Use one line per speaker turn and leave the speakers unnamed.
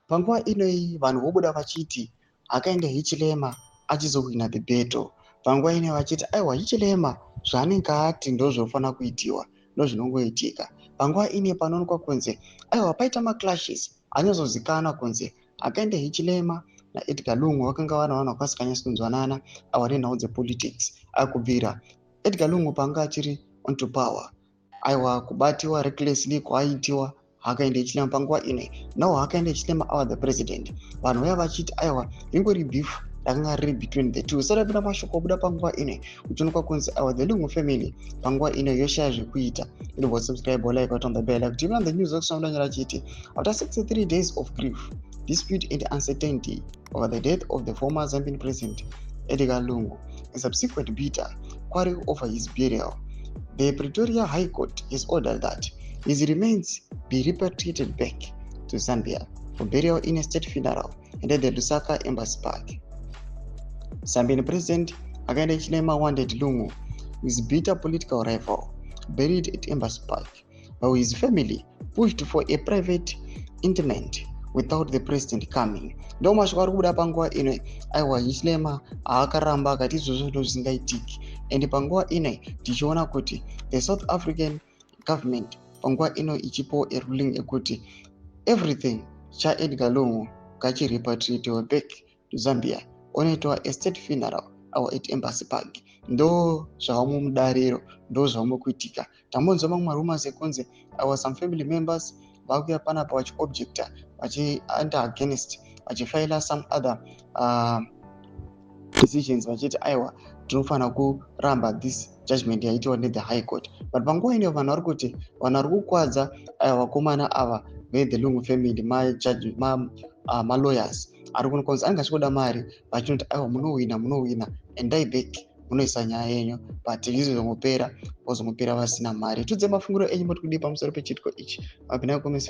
Panguva inoyi vanhu vobuda vachiti Hakainde Hichilema achizohwina the battle. Panguva ino vachiti aiwa, Hichilema zvaanenge ati ndozvofanira kuitiwa, ndozvinongoitika. Panguva ino panoonekwa kunze aiwa paita maclashes anyazozikanwa kunze Hakainde Hichilema naEdgar Lungu vakanga vana vanhu vakasinganyatsi kunzwanana aiwa nenhau dzepolitics. Akubvira Edgar Lungu paanga achiri onto power, aiwa kubatiwa recklessly kwaaitiwa Hakainde Hichilema. Panguva ino now Hakainde Hichilema ava the president, vanhu vaya vachiti aiwa ringori beef rakanga riri between the two. Sarapinda mashoko obuda panguva ino kuchionekwa kunzi aiwa the Lungu family panguva ino yoshaya zvekuita. Inobva subscribe, like, on the bell kuti the news vakusvamudanyira achiti after 63 days of grief, dispute and uncertainty over the death of the former Zambian president Edgar Lungu and subsequent bitter quarrel over his burial, the Pretoria High Court has ordered that his remains be repatriated back to Zambia for burial in a state funeral and at the Lusaka Embassy Park. Zambian President Hakainde Hichilema wanted Lungu, his bitter political rival, buried at Embassy Park, while his family pushed for a private interment without the president coming. Ndo mashoko ari kubuda panguva ino. Aiwa, Hichilema haakaramba akati izvozvo ndo zvisingaitiki. And panguva ino tichiona kuti the South African government panguva ino ichipo aruling ekuti everything chaEdgar Lungu ngachirepatriatiwe back to Zambia, onoitwa a state funeral awa at Embassy Park. Ndo zvavamo mudariro, ndo zvavamo kuitika. Tambonzwa mamwe marumours ekunzi awa some family members vakuya panapa vachiobjecta, vachienda against, vachifaila some other decisions, vachiti aiwa, tinofanira kuramba this judgment yaitiwa nethe high court. But panguva ino vanhu vari kuti vanhu vari kukwadza aiwa vakomana ava vethe Lungu family, malawyers ari kuonekwa kunzi anenge achikoda mari, vachinoti aiwa, munowina, munowina, endai back munoisa nyaya yenyu. But zvizozongopera, vozongopera vasina mari. Tudze mafungiro enyu, moti kudii pamusoro pechitiko ichi? Mapinda comment.